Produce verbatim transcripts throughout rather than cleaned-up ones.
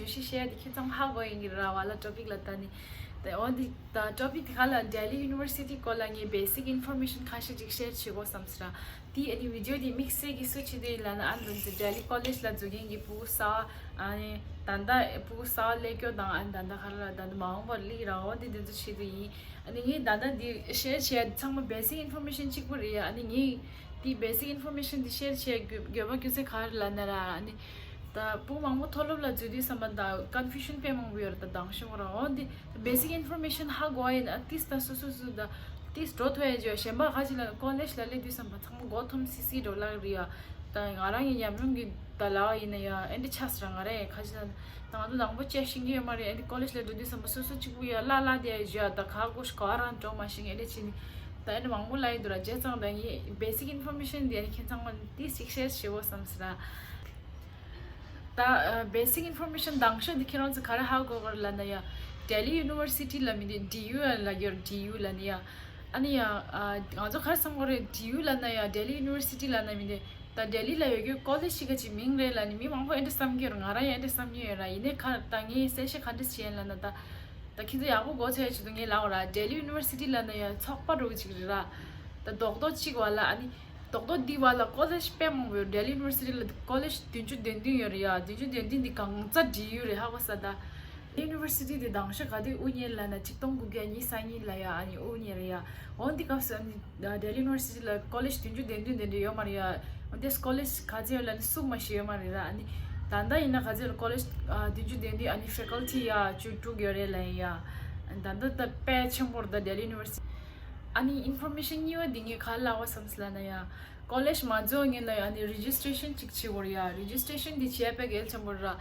བརྗོད་གཞི་བཤད་དེ་ཁྱེད་ཚང་ཧ་གོ་ཡིན་གྱི་ར་བ་ལ་ཊོ་པིག་ལ་ལྟ་ནི། དེ་འོན་ཏེ་ད་ཊོ་པིག་དེ་ག་ལ་Delhi University སྐོར་ལ་ངས་basic information ཁ་ཤས་ཅིག་ཤེར་བྱེད་དགོས་བསམ་སི་ར། དེ་ཨ་ནི་བི་ཌི་ཡོ་དེ་དམིགས་བསལ་གྱི་སུ་བྱེད་དུ་ཡིན་ལབ་ན། ཨ་ནི་འདི་ཚོ་Delhi College ལ་འཛུལ་མཁན་གྱི་ཕྲུ་གུ་གསར་པ། ཨ་ནི་ད་ལྟ་ཕྲུ་གུ་གསར་པ་སླེབས་སྐྱོ་དང་། ཨ་ནི་ད་ལྟ་ག་རེ་ལ་ད་ལྟ་མ་འོངས་པར་སླེབས་ར། འོ་འདི་འདི་ཚོ་བྱེད་དུ་ཡིན། ཨ་ནི་ངས་ད་ལྟ་འདི་ཤེར་བྱས་ཚང་མ་basic information གཅིག་པུ་རེད་ཡ། ཨ་ནི་ངས་དེ་basic information འདི་ཤེར་བྱས་དགོས་དགོས་པ་རྒྱུ་མཚན་ག་རེ་ལབ་ན་ར། ཨ་ནི་ད་ཕྲུ་གུ་མང་པོ་མཐོ་སློབ་ལ་འཛུལ་དུས་ཙམ་པ་ད་confusion དཔེ་མང་པོ་ཡོད་རེད། ད་དང་ཤོང་ར། འོ་འདི་basic information ཧ་གོ་བ་ཡིན་ན་ཏིས་ད་སོ་སོ་སོ་ད་ཏིས་འགྲོ་ཐུབ་ཡ་བྱོས། གཞན་པ་ཁ་ཅིག་ལ་college ལ་སླེབས་དུས་ཙམ་པ་ཚང་མ་མགོ་འཐོམ་སི་སི་འགྲོ་ལ་རེད་ཡ། ད་ང་རང་གི་ཉམས་མྱོང་གི་ད་ལ་བ་ཡིན་ན་ཡ་ཨེ་འདྲ་ཆགས་སི་ར། ང་རང་ཡ་ཁ་ཅིག་ལ་ད་ང་ཚོ་དང་པོ་བཅར་ཤེས་ཀྱི་ཡོད་མ་རེད། ཨེ་འདྲ་college ལ་འགྲོ་དུས་ཙམ་པ་སོ་སོ་གཅིག་པུ་ཡ་ལ་ལ་དེ་ཡ་བྱོས་ཡ། ད་ག་གོ་ག་རང་འགྲོ་མ་ཤེས་ཨེ་འདྲ་བྱས་ནི། ད་ཨེ་འདྲ་མང་པོ་ལ་ཡིན་འདུག་ར། བྱས་ཙང་ད་ངས་basic information དེ་ཨ་ནི་ཁྱེད་ཚང་མ་ཏིས་ཅིག་ཤེར་བྱེད་དགོས་བསམ་སི་ར། ད་basic information དང་ཤོས་འདི་ཁྱེད་རང་ཚོ་ག་རེ་ཧ་གོ་གོ་རེད་ལབ་ན་ཡ། Delhi University ལབ་མི་འདི་D U ལབ་ཡོད་རེད། D U ལབ་ནི་ཡ། ཨ་ནི་ཡ་ང་ཚོ་ག་རེ་བསམ་གོ་རེད། D U ལབ་ན་ཡ་Delhi University ལབ་ན་མི་འདི་ད་ལྡི་ལི་ལ་ཡོད་རྒྱུ་college ཞིག་ག་ཅིག་མིང་རེད་ལབ་ནི་མི་མང་པོ་ཨེ་འདྲ་བསམ་གྱི་ཡོད་རེད། ང་རང་ཡང་ཨེ་འདྲ་བསམ་གྱི་ཡོད་ར། ཡིན་ནའི་ག་ད་ངས་གསལ་བཤད་ག་འདྲ་བྱས་ལབ་ན་ད་ད་ཁྱེད་ཚོ་ཡག་པོ་གོ་ཚོད་ཆེད་དུ་ངས་ལབ་པ་ར། Delhi University ལབ་ན་ཡ་ཚོགས་པ་རུ་ཅིག་རེད་ར། ད་རྡོག་རྡོག་གཅིག་བ་ལ་ཨ་ནི། རྡོག་རྡོག་འདི་བ་ལ་college དཔེ་མང་པོ་ཡོད། Delhi University ལ་college བདུན་ཅུ་དོན་བདུན་ཡོད་རེད་ཡ། བདུན་ཅུ་དོན་བདུན་འདི་གང་ག་D U རེད་ཧ་གོ་ས། ད་University འདི་དང་ཤོས་ག་དུས་དབུ་བརྙེས་ལབ་ན་ཆིག་སྟོང་དགུ་བརྒྱ་ཉི་ཤུ་རྩ་གཉིས་ལ་ཡ་ཨ་ནི་དབུ་བརྙེས་རེད་ཡ། འོ་འདི་སྐབས་སུ་ཨ་ནི་Delhi University ལ་college བདུན་ཅུ་དོན་བདུན་དེ་འདྲ་ཡོད་མ་རེད་ཡ། འོ་འདི་college ག་ཚོད་ཡོད་ལབ་ན་གསུམ་མ་ཞིག་ཡོད་མ་རེད་ར། ཨ་ནི་ད་ལྟ་ཡིན་ན་ག་ཚོད་ལ་college བདུན་ཅུ་དོན་བདུན་ཨ་ནི་faculty ཡ་བཅུ་དྲུག་ཡོད་རེད་ལབ་ཡ། ད་ལྟ་ད་དཔེ་ཆེན་པོ་རེད་ད་Delhi University། ཨ་ནི་information གཉིས་པ་འདི་ངས་ག་ལབ་པ་བསམ་སི་ལབ་ན་ཡ། college མ་འཛུལ་སྔོན་ལ་ཡ་ཨ་ནི་registration ཅིག་བྱེད་དགོས་རེད་ཡ། registration འདི་བྱེད་པ་གལ་ཆེན་པོ་རེད་ར།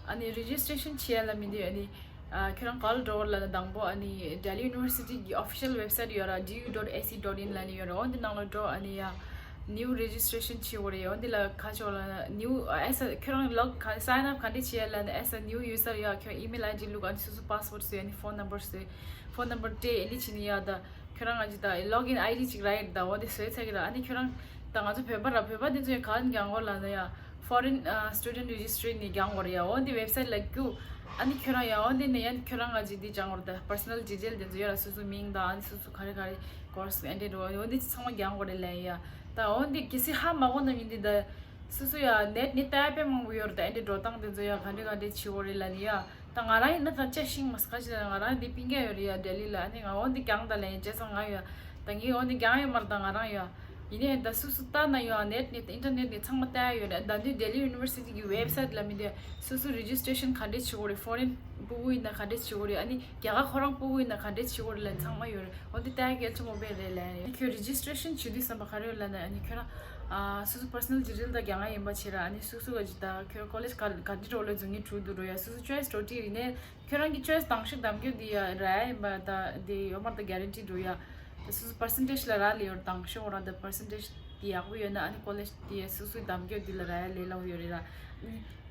ཨ་ནི་registration བྱེད་ལ་མི་འདི་ཨ་ནི་ཨ་ཁྱོད་རང་ག་ལ་འགྲོ་དགོས་ལབ་ན་དང་པོ་ཨ་ནི་Delhi University གི་official website ཡོད་ར། D U dot A C dot in ལབ་ནི་ཡོད་ར། འོ་འདི་ནང་ལ་འགྲོ། ཨ་ནི་ཡ་new registration བྱེད་དགོས་རེད། འོ་འདི་ལ་ག་ཅོག་ལབ་ན་new as a ཁྱོད་རང་log sign up ག་འདྲ་བྱེད་ལབ་ན་as a new user ཡ་ཁྱོད་email I D བླུག་ཨ་ནི་སོ་སོ་password བཟོས་ཨ་ནི་phone number བཟོས། phone number སྤྲད་ཨ་ནི་བྱས་ནི་ཡ་ད། ཁྱོད་རང་ང་ཅི་ད་login I D ཅིག་རག་ཡིན་ད། འོ་དེ་བཟོས་ཚར་གི་ར། ཨ་ནི་ཁྱོད་རང་ད་ང་ཚོ་བོད་པ་ར། བོད་པ་དེ་ཚོ་ཡང་གང་རྒྱག་དགོས་ལབ་ན་ཡ་Foreign Student Registry ནས་རྒྱག་དགོས་རེད་ཡ། འོ་དེ་website ལ་རྒྱུག་ཨ་ནི་ཁྱོད་རང་ཡ་འོ་དེ་ནས་ཡང་ཁྱོད་རང་ང་ཅི་འདི་རྒྱག་དགོས་རེད་ད། personal detail དེ་ཚོ་ཡོད་ར། སོ་སོ་མིང་དང་ཨ་ནི་སོ་སོ་ག་རེ་ག་རེ་course ended འོ་འོ་དེ་ཚང་མ་རྒྱག་དགོས་རེད་ལབ་ཡ། ད་འོ་དེ་གལ་སྲིད་ཧ་མ་གོ་ན་མི་འདི་ད། སོ་སོ་ཡ་net ནི་ལྟ་ཡ་དཔེ་མང་པོ་ཡོད་རེད་ད། ཨ་འདི་འགྲོ་སྟངས་དེ་ཚོ་ཡ་ག་འདྲ་ག་འདྲ་བྱེད་དགོས་རེད་ལབ་ནི་ཡ། ད་ང་རང་ཡིན་ན་ད་ཅི་ཤེས་མ་སོང་། ག་ཅི་ལབ་ན་ང་རང་འདི་སྤུན་ཀྱག་ཡོད་རེད་ཡ་ལྡི་ལི་ལ། ཨ་ནི་ང་འོ་འདི་རྒྱང་ད་ལན་བྱས་ཙང་ང་ཡ་ད་ངས་འོ་འདི་རྒྱང་ཡོད་མ་རེད་ད་ང་རང་ཡ། ཡིན་ནའི་ད་སོ་སོ་ལྟ་ན་ཡ་net ནི་internet ནི་ཚང་མ་ལྟ་ཡ་ཡོད་རེད། ད་འདི་Delhi University གི་website ལ་མི་འདི་སོ་སོ་registration ག་འདྲས་བྱེད་དགོས་རེད། foreign ཕྲུ་གུ་ཡིན་ན་ག་འདྲས་བྱེད་དགོས་རེད། ཨ་ནི་རྒྱ་གར་ཁོ་རང་ཕྲུ་གུ་ཡིན་ན་ག་འདྲས་བྱེད་དགོས་རེད་ལབ་ཚང་མ་ཡོད་རེད། འོ་འདི་ལྟ་ཡ་གལ་ཆེན་པོ་དཔེ་རེད་ལབ་ཡ། ཁྱོད་registration བྱེད་དུས་ཙམ་པ་ག་རེ་ཡོད་ལབ་ན་ཨ་ནི་ཁྱོད་རང་ཨ་སོ་སོ་personal detail དང་རྒྱ་གར་ཡིན་པ་བྱེད་ར། ཨ་ནི་སོ་སོ་ག་ཅི་ད་ཁྱོད་college ག་ག་འདྲི་འགྲོ་ལ་འཛུལ་ངེས་གྲུ་འདུག་འགྲོ་ཡ། སོ་སོ་choice འགྲོ་ཏི་ཡིན་ནའི་ཁྱོད་རང་གི་choice དང་ཤོས་གདམ་རྒྱུ་འདི་ཡ་ར་ཡིན་པ་ད་འདི་ཡོད་མ་རེད་ད་guarantee འགྲོ་ཡ། ད་སོ་སོ་percentage ལ་རག་ལས་ཡོད་ར། དང་ཤོས་འོ་ར་ད་percentage འདི་ཡག་པོ་ཡོད་ན་ཨ་ནི་college འདི་ཡ་སོ་སོའི་གདམ་རྒྱུ་འདི་ལ་ར་ཡ་ལས་སླ་པོ་ཡོད་རེད་ར།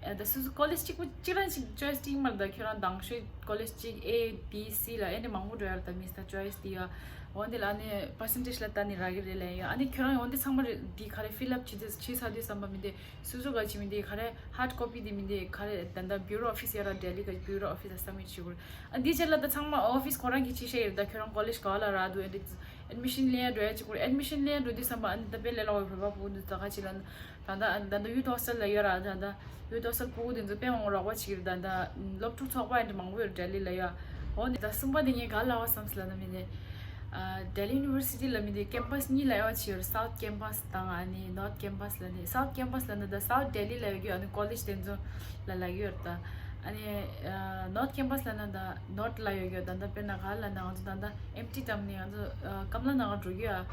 ཨ་ད་སོ་སོ་college གཅིག་པུ་གཅིག་རང་ཞིག་choice གཅིག་མ་རེད་ད། ཁྱོད་རང་དང་ཤོས་college གཅིག་A B C ལ་ཨེ་འདྲ་མང་པོ་འགྲོ་ཡ་ར། ད་མི་ད་choice འདི་ཡ་འོ་འདི་ལ་ཨ་ནི་percentage ལ་ལྟ་ནི་རག་གི་རེད་ལབ་ཡ། ཨ་ནི་ཁྱོད་རང་འོ་འདི་ཚང་མ་རེད་འདི་ག་རེ་fill up བྱེད་དུས་བྱེད་ཚར་དུས་ཙམ་པ་མི་འདི་སོ་སོ་ག་ཅི་མི་འདི་ག་རེ་hard copy འདི་མི་འདི་ག་རེ་ད་ད་bureau office ཡ་ར་ལྡི་ལི་ག་bureau office ལ་submit བྱེད་དགོས་རེད། ཨ་འདི་ཆ་ལ་ད་ཚང་མ་office ཁོ་རང་གི་ཅི་བཤད་ཡོད་ད། ཁྱོད་རང་college ག་ལ་རག་འདུག་ཨ་འདི་admission ལེན་ཡ་འགྲོ་ཡ་ཅིག་དགོས་རེད། admission ལེན་ཡ་འགྲོ་དུས་ཙམ་པ་ཨ་འདི་ད་དཔེ་ལས་སླ་པོ་བོད་པ་ཕྲུ་གུ་འདི་ད་ག་ཅི་ལ་ད་ད་ད་ད་youth hostel ལ་ཡོད་ར། ད་ད་youth hostel ཕྲུ་གུ་འདི་ཚོ་དཔེ་མང་པོ་རོགས་པ་བྱེད་ཀྱི་རེད། ད་ད་སློབ་ཕྲུག་ཚོགས་པ་ཨ་འདྲ་མང་པོ་ཡོད་ལྡི་ལི་ལ་ཡ། འོ་འདི་ད་གསུམ་པ་འདི་ངས་ག་ལབ་པ་བསམ་སི་ལབ་ན་མི་འདི། ཨ་Delhi University ལ་མི་འདི་campus གཉིས་ལ་ཡོད་ཅིག་ཡོད་རེད། South Campus དང་ཨ་ནི་North Campus ལ་ནི། South Campus ལ་ནི་ད་South Delhi ལ་ཡོད་རྒྱུ་ཨ་ནི་college དེ་ཚོ་ལ་ལབ་ཀྱི་ཡོད་རེད་ད། ཨ་ནི་ཨ་North Campus ལ་ནི་ད་North ལ་ཡོད་རྒྱུ་ད་ད་དཔེར་ན་ག་ལབ་ན་ང་ཚོ་ད་ད་ཨེམ་ཊི་འགྲམ་ནས་ང་ཚོ་ཨ་ཀམ་ལ་ནགར་འགྲོ་རྒྱུ་ཨ།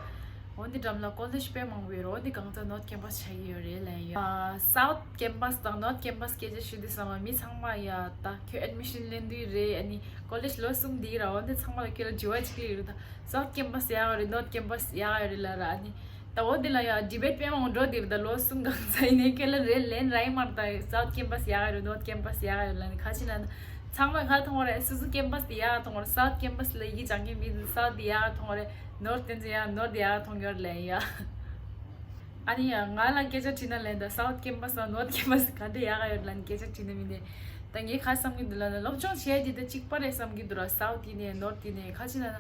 འོ་འདི་འགྲམ་ལ་college དཔེ་མང་པོ་ཡོད་རེད། འོ་འདི་གང་ཚ་North Campus ཆགས་ཀྱི་ཡོད་རེད་ལབ་ཡོད། ཨ་South Campus དང་North Campus སྐད་ཆ་ཞུ་དུས་ཙམ་པ་མི་ཚང་མ་ཡ་ད་ཁྱོད་admission ལེན་དུས་རེད། ཨ་ནི་college ལོ་གསུམ་འདི་ར། འོ་འདི་ཚང་མ་ལ་ཁྱོད་ལ་དྲི་བ་གཅིག་ཡོད་རེད་ད། South Campus ཡག་ཡོད་རེད། North Campus ཡག་ཡོད་རེད་ལབ་ར། ཨ་ནི་ད་འོ་འདི་ལ་ཡ་debate དཔེ་མང་པོ་འགྲོ་འདི་རེད་ད། ལོ་གསུམ་གང་ཚ་ཡིན་ནའི་ཁྱོད་ལ་རེད་ལན་རག་གི་མ་རེད་ད། South Campus ཡག་ཡོད་རེད། North Campus ཡག་ཡོད་ལབ་ནི་ག་ཅི་ལབ་ན་ཚང་མ་ག་མཐོང་བ་རེད། སོ་སོ་campus དེ་ཡག་མཐོང་བ་རེད། South Campus ལ་ཡིག་སྦྱང་མཁན་མི་འདུག South དེ་ཡག་མཐོང་བ་རེད། North དེ་ཚོ་ཡ་North ཡག་མཐོང་གི་ཡོད་རེད་ལབ་ཡ། ཨ་ནི་ཡ་ང་ལ་སྐད་ཆ་དྲིས་ན་ལན་ད། South Campus དང་North Campus ག་འདྲ་ཡག་ཡོད་ལབ་ནི་སྐད་ཆ་དྲིས་ན་མི་འདི། ད་ངས་ག་བསམ་གྱི་འདུག་ལབ་ན། སློབ་སྦྱོང་བྱས་དེ་ད་གཅིག་པ་རེད་བསམ་གྱི་འདུག་ར། སའུཐ་ཡིན་ནའི་ནོར་ཐ་ཡིན་ནའི། ག་ཅི་ལབ་ན།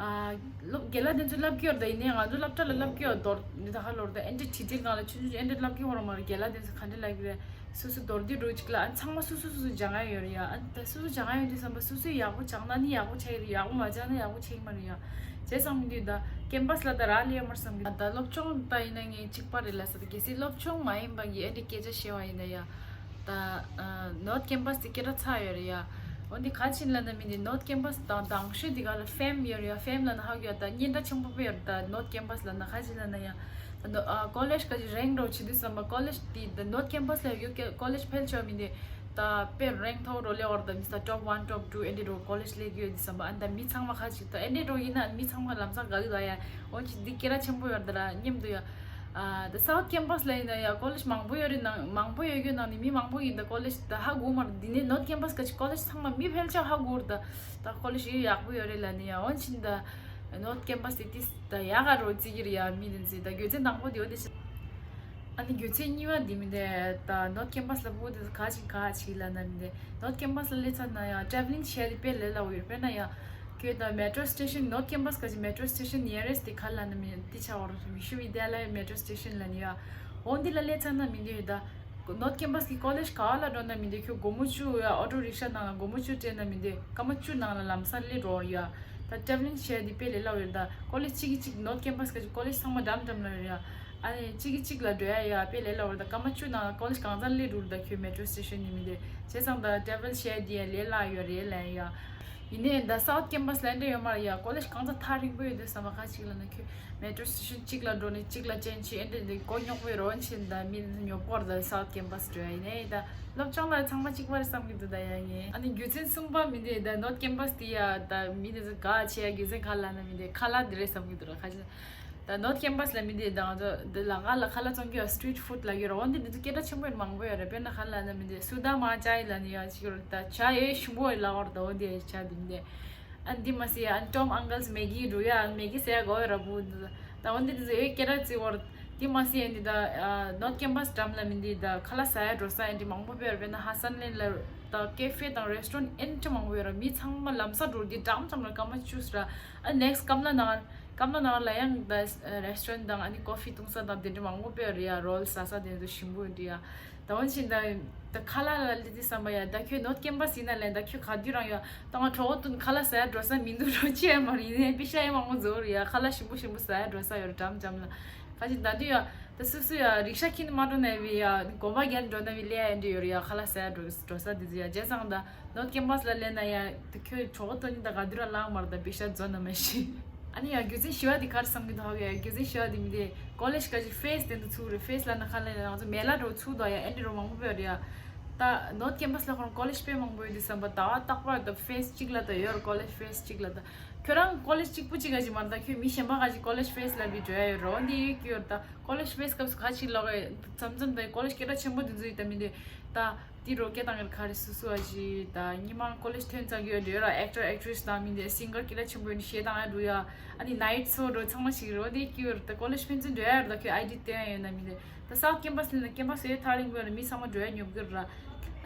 ཨ། སློབ་རྒན་ལགས་དེ་ཚོ་བསླབ་ཀྱི་ཡོད་རེད། ད་ཡིན་ནའི་ང་ཚོ་སློབ་གྲྭ་ལ་བསླབ་ཀྱི་ཡོད་མདོར་ནི། ད་ཧ་ལོ་ར། ད་ཨེ་འདྲ་བྲིས་རྩལ་སྒང་ལ་ཆུང་ཆུང་ཨེ་འདྲ་བསླབ་ཀྱི་ཡོད་རེད་མ་རེད། རྒན་ལགས་དེ་ཚོ་ག་འདྲ་ལབ་ཀྱི་རེད། སོ་སོ་མདོར་བསྡུས་འདྲ་བོ་ཅིག་ལ། ཨ། ཚང་མ་སོ་སོ་སོ་སོ་སྦྱང་ཡ་ཡོད་རེད་ཡ། ཨ། ད་སོ་སོ་སྦྱང་ཡ་ཡོད་དུས་ཙམ་པ་སོ་སོས་ཡག་པོ་སྦྱངས་ན་ནི་ཡག་པོ་ཆགས་ཀྱི་རེད། ཡག་པོ་མ་སྦྱངས་ན་ཡག་པོ་ཆགས་ཀྱི་མ་རེད་ཡ། བྱས་ཙང་མི་འདུག་ད་ཀེམ་པ་སི་ལ་ད་རག་ལས་ཡོད་མ་རེད་བསམ་གྱི། ད་སློབ་སྦྱོང་ད་ཡིན་ན་ངས་གཅིག་པ་རེད་ལབ་ས། ད་གལ་སྲིད་སློབ་སྦྱོང་མ་ཡིན་པ་གི་ཨེ་འདྲ་སྐད་ཆ་བཤད་པ་ཡིན་ན་ཡ། ད་ནོར་ཐ་ཀེམ་པ་སི་དེ་སྐད་གྲགས་ཚ་ཡོད་རེད་ཡ། འོན་ཏེ་ག་ཅི་ལབ་ན་མི་འདུག་ནོར་ཐ་ཀེམ་པ་སི་དང་དང་ཤོས་དེ་ག་ལ་ཕེམ་ཡོད་རེད་ཡ། ཕེམ་ལབ་ན་ཧ་གོ་ཡ། ད་སྙན་གྲགས་ཆེན་པོ་དཔེ་ཡོད་རེད། ད་ནོར་ཐ་ཀེམ་པ་སི་ལབ་ན་ག་ཅི་ལབ་ན་ཡ། ད་ནོ་ཨ་ཀོ་ལེཇ་ག་ཅི་རེང་འདྲ་བོ་བྱེད་དུས་ཙམ་པ་ཀོ་ལེཇ་དེ་ད་ནོར་ཐ་ཀེམ་པ་སི་ལ་ཡོད་ཀྱི་ཀོ་ལེཇ་ཕལ་ཆེ་བ་མི་འདུག་ད་དཔེ་རེང་མཐོ་པོ་འདྲ་བོ་སླེབས་པ་རེད། ད་མི་ས་ཊོབ་ཝན་ཊོབ་ཊུ་ཨེ་འདྲ་འདྲ་བོ་ཀོ་ལེཇ་སླེབས་ཀྱི་ཡོད་དུས་ཙམ་པ། ཨ་ནི་ད་མི་ཚང་མ་ག་ཅི་ད་ཨེ་འདྲ་འདྲ་བོ་ཡིན་ན་མི་ཚང་མ་ལམ་སང་དགའ་གི་འདུག་ཡ། འོན་ཀྱང་འདི་སྐད་གྲགས་ཆེན་པོ་ཡོད་རེད་ད་ར་སྙམ་འདུག་ཡ། ཨ། ད་སའུཐ་ཀེམ་པ་སི་ལ་ཡིན་ན་ཡ་ཀོ་ལེཇ་མང་པོ་ཡོད་རེད། ནང་མང་པོ་ཡོད་རྒྱུ་ནང་ནས་མི་མང་པོ་ཡིན། ད་ཀོ་ལེཇ་ད་ཧ་གོ་མ་རེད། འདི་ནས་ནོར་ཐ་ཀེམ་པ་སི་ག་ཅི་ཀོ་ལེཇ་ཚང་མ་མི་ཕལ་ཆེར་ཧ་གོ་རེད། ད་ད་ཀོ་ལེཇ་ཡོད་ཡག་པོ་ཡོད་རེད་ལབ་ནི་ཡ། འོན་ཀྱང་ད་ནོར་ཐ་ཀེམ་པ་སི་དེ་ད་ཡག་ག་འདྲ་བོ་བརྩི་གི་རེད་ཡ་མི་དེ་ཚོས། ད་རྒྱུ་མཚན་དང་པོ་དེ་འོ་དེ་བྱས། ཨ་ནི་རྒྱུ་མཚན་གཉིས་པ་འདི་མི་འདུག་ད་ནོར་ཐ་ཀེམ་པ་སི་ལ་ཕྲུ་གུ་དེ་ཚོ་ག་ཅི་ག་ཅི་ལབ་ན་མི་འདུག་ནོར་ཐ་ཀེམ་པ་སི་ལ་སླེབས་ཚར་ན་ཡ་ཊེ་རེ་ཝེ་ལིང་བྱས་དེ་དཔེ་ལས་སླ་པོ་ཡོད་རེད། དཔེར་ན་ཡ། ཁྱོད་ད་མེ་ཊོ་སི་ཊེ་ཤན། ནོར་ཐ་ཀེམ་པ་སི་ག་ཅི་མེ་ཊོ་སི་ཊེ་ཤན་ནི་ཡ་རེ་སི་དེ་ག་ལབ་ན་མི་འདུག་དེ་ཆགས་པ་རེད། བི་ཤུ་བི་དྱ་ལ་ཡ་མེ་ཊོ་སི་ཊེ་ཤན་ལབ་ནི་ཡ། འོ་འདི་ལ་སླེབས་ཚར་ན་མི་འདུག་ད་ནོར་ཐ་ཀེམ་པ་སི་གི་ཀོ་ལེཇ་ག་པ་ལ་འགྲོ་ན་མི་འདུག་ཁྱོད་སྒོར་མོ་བཅུ་ཡ་ཨོ་ཊོ་རིག་ཤ་ནང་ལ་སྒོར་མོ་བཅུ་སྤྲད་ན་མི་འདུག་སྐར་མ་བཅུ་ནང་ལ་ལམ་སང་སླེབས་འགྲོ་ཡ། ད་ཊེ་རེ་ཝེ་ལིང་བྱས་དེ་དཔེ་ལས་སླ་པོ་ཡོད་རེད། ད་ཀོ་ལེཇ་གཅིག་གིས་གཅིག་ནོར་ཐ་ཀེམ་པ་སི་ག་ཅི་ཀོ་ལེཇ་ཚང་མ་འགྲམ་འགྲམ་ལ་ཡོད་རེད་ཡ། ཨ་ནི་གཅིག་གིས་གཅིག་ལ་འགྲོ་ཡ་ཡ་དཔེ་ལས་སླ་པོ་རེད། ད་སྐར་མ་བཅུ་ནང་ལ་ཀོ་ལེཇ་གང་ཚང་སླེབས་འགྲོ་རེད། ད་ཁྱོད་མེ་ཊོ་སི་ཊེ་ཤན་ནས་མི་འདུག་བྱས་ཙང་ད་ཊེ་རེ་ཝེ་བྱས་དེ་ཡ་ལས་སླ་ཡོད་རེད་ལབ་ཡ། ཡིན་ནའི་ད་སའུཐ་ཀེམ་པ་སི་ལ་འདྲ་ཡོད་མ་རེད་ཡ། ཀོ་ལེཇ་གང་ཚང་ཐག་རིང་པོ་ཡོད་དུས་ཙམ་པ་ག་ཅི་ལབ་ན་ཁྱོད་མེ་ཊོ་སི་ཊེ་ཤན་གཅིག་ལ་འགྲོ་ནས་གཅིག་ལ་ཅེན་ཇི་བྱེད་ཨེ་འདྲ་འདི་མགོ་རྙོག་པོ་ཡོད་རེད། འོན་ཀྱང་ད་མི་ཉོབ་པོ་རེད། ད་སའུཐ་ཀེམ་པ་སི་འགྲོ་ཡ། ཡིན་ནའི་ད་སློབ་སྦྱོང་ལ་ཚང་མ་གཅིག་པ་རེད་བསམ་གྱི་འདུག་ད་ཡ་ངས། ཨ་ནི་རྒྱུ་མཚན་གསུམ་པ་མི་འདུག་ད་ནོར་ཐ་ཀེམ་པ་སི་དེ་ཡ་ད་མི་དེ་ཚོ་དགའ་བྱེད་ཡ་རྒྱུ་མཚན་ག་ལབ་ན་མི་འདུག་ཁ་ལག་འདི་རེད་བསམ་གྱི་འདུག་ར། ཁ་ཅིག་ད་ནོར་ཐ་ཀེམ་པ་སི་ལ་མི་འདུག་ད་ང་ཚོ་འདི་ལ་ང་ལ་ཁ་ལག་བཙོང་གི་ཡོད། སི་ཊི་རིཊ་ཕུཌ་ལབ་ཀྱི་ཡོད་རེད། འོ་འདི་འདི་ཚོ་སྐད་གྲགས་ཆེན་པོ་ཡོད་མང་པོ་ཡོད་རེད། དཔེར་ན་ག་ལབ་ན་མི་འདུག་སུ་དཱ་མ་ཅའི་ལབ་ནི་ཡ་ཅིག་ཡོད་རེད། ད་ཇ་ཡོད་ཞིམ་པོ་ཡོད་ལབ་ཀྱི་ཡོད་རེད། ད་འོ་འདི་ཡ་ཇ་འདི་མི་འདུག་ཨ་འདི་མ་ཟད་ཡ་ཨ་ནི་ཊོམ་ཨང་ཀལ་སི་མེ་གི་འགྲོ་ཡ། ཨ་ནི་མེ་གི་ཟ་ཡ་དགོས་ཡོད་ར་བུ་འདི། ད་འོ་འདི་འདི་ཚོ་ཡོད་སྐད་གྲགས་ཅིག་ཡོད་རེད། འདི་མ་ཟད་ཡ་འདི་ད་ནོར་ཐ་ཀེམ་པ་སི་འགྲམ་ལ་མི་འདུག་ད་ཁ་ལག་ཟ་ཡ་འགྲོ་ས་ཡ་འདི་མང་པོ་ཡོད་རེད། དཔེར་ན་ཧ་སན་ལེན་ལ་ད་ཀེ་ཧྥེ་དང་རེ་སི་ཊོ་རན་ཨེ་འདྲ་མང་པོ་ཡོད་ར། མི་ཚང་མ་ལམ་སང་འགྲོ་འདི་འགྲམ་འགྲམ་ལ་སྐར་མ་བཅུ་ཟེར་ར། ཨ་ནེག་སི་ཊི་ཀམ་ལ་ནང་ཀམ་ལ་ནང་ལ་ཡང་ད་རེ་སི་ཊོ་རན་དང་ཨ་ནི་ཀོ་ཕི་བཏུང་ས་དང་དེ་འདྲ་མང་པོ་ཡོད་རེད་ཡ། རོལ་ཟ་ས་དེ་འདྲ་ཞིམ་པོ་ཡོད་རེད་ཡ། ད་འོན་ཅིག་ད་ད་ཁ་ལག་ལ་སླེབས་དུས་ཙམ་པ་ཡ་ད་ཁྱོད་ནོར་ཐ་ཀེམ་པ་སི་ཡིན་ན་ལན་ད་ཁྱོད་ག་དུས་རང་ཡ་ད་ང་གྲོད་ཁོག་ཐུག་ཁ་ལག་ཟ་ཡ་འགྲོ་ས་མི་འདུག་རོགས་བྱེད་ཡ་མ་རེད། ཡིན་ནའི་པེ་ཤ་ཡ་མང་པོ་འཛོལ་རེད་ཡ། ཁ་ལག་ཞིམ་པོ་ཞིམ་པོ་ཟ་ཡ་འགྲོ་ས་ཡོད་རེད་འགྲམ་འགྲམ་ལ། ཁ་ཅིག་ད་དུས་ཡ་ད་སུ་སུ་ཡ་རིག་ཤ་འཁྱེར་ནས་མ་འགྲོ་ན་བི་ཡ་གོམ་པ་རྒྱག་འགྲོ་ན་བི་ལས་ཡ་འདྲ་ཡོད་རེད་ཡ། ཁ་ལག་ཟ་ཡ་འགྲོ་འགྲོ་ས་དེ་ཚོ་ཡ། བྱས་ཙང་ད་ནོར་ཐ་ཀེམ་པ་སི་ལ་སླེབས་ན་ཡ་ད་ཁྱོད་གྲོད་ཁོག་ཐུག་ནི་ད་ག་དུས་རང་ལངས་མ་རེད། ད་པེ་ཤ་འཛོལ་ན་མ་ཤེས། ཨ་ནི་ཡ་རྒྱུ་མཚན་བཞི་བ་དེ་ག་རེ་བསམ་གྱི་འདུག་ཧ་གོ་ཡ། རྒྱུ་མཚན་བཞི་བ་དེ་མི་དེ་ཀོ་ལེཇ་ག་ཅིག་ཕེ་སི་དེ་འདུག་ཚུགས་རེད། ཕེ་སི་ལབ་ན་ག་ལབ་ན་ང་ཚོ་མེ་ལ་འདྲ་བོ་ཚུགས་འདུག་ཡ། ཨེ་འདྲ་འདྲ་བོ་མང་པོ་ཡོད་རེད་ཡ། ད་ནོར་ཐ་ཀེམ་པ་སི་ལ་ཁོ་རང་ཀོ་ལེཇ་དཔེ་མང་པོ་ཡོད་དུས་ཙམ་པ་ད་བ་རྟག་པར་ད་ཕེ་སི་གཅིག་ལ་ད་ཡོད་རེད། ཀོ་ལེཇ་ཕེ་སི་གཅིག་ལ་ད་ཁྱོད་རང་ཀོ་ལེཇ་གཅིག་པུ་གཅིག་ག་ཅིག་མ་རེད། ད་ཁྱོད་མི་གཞན་པ་ག་ཅིག་ཀོ་ལེཇ་ཕེ་སི་ལ་བི་འགྲོ་ཡ་ཡོད་རེད། འོ་འདི་ཡོད་ཀྱི་ཡོད་རེད། ད་ཀོ་ལེཇ་ཕེ་སི་སྐབས་སུ་ག་ཅིག་ལོག་ཡ་མཚམས་མཚམས་ད་ཀོ་ལེཇ་སྐད་གྲགས་ཆེན་པོ་དེ་ཚོ་ཡོད་ད་མི་འདུག་ད་དེ་རོ་སྐད་བཏང་ཡོད་ག་རེ་སུ་སུ་བ་ཞིག་ད་ཉི་མ་ཀོ་ལེཇ་ཐོན་ཚར་གི་ཡོད་འདྲ་ཡོད་ར། ཨེག་ཊར་ཨེག་ཊི་རེ་སི་དང་མི་འདི་སིང་གར་སྐད་གྲགས་ཆེན་པོ་ཡོད་ནི་གཞས་བཏང་ཡ་འགྲོ་ཡ། ཨ་ནི་ནའིཊ་ཤོ་འགྲོ་ཚང་མ་ཞིག་རོ་དེ་སྐྱིད་པོ་རེད། ད་ཀོ་ལེཇ་ཕན་ཚུན་འགྲོ་ཡ་རེད། ད་ཁྱོད་ཨའི་ཌི་སྟོན་ཡ་ཡོད་ན་མི་འདི་ད་སའུཐ་ཀེམ་པ་སི་ལ་ན་ཀེམ་པ་སི་ཡོད་ཐག་རིང་པོ་ཡོད་ར། མི་ཚང་མ་འགྲོ་ཡ་ཉོབ་གི་ར།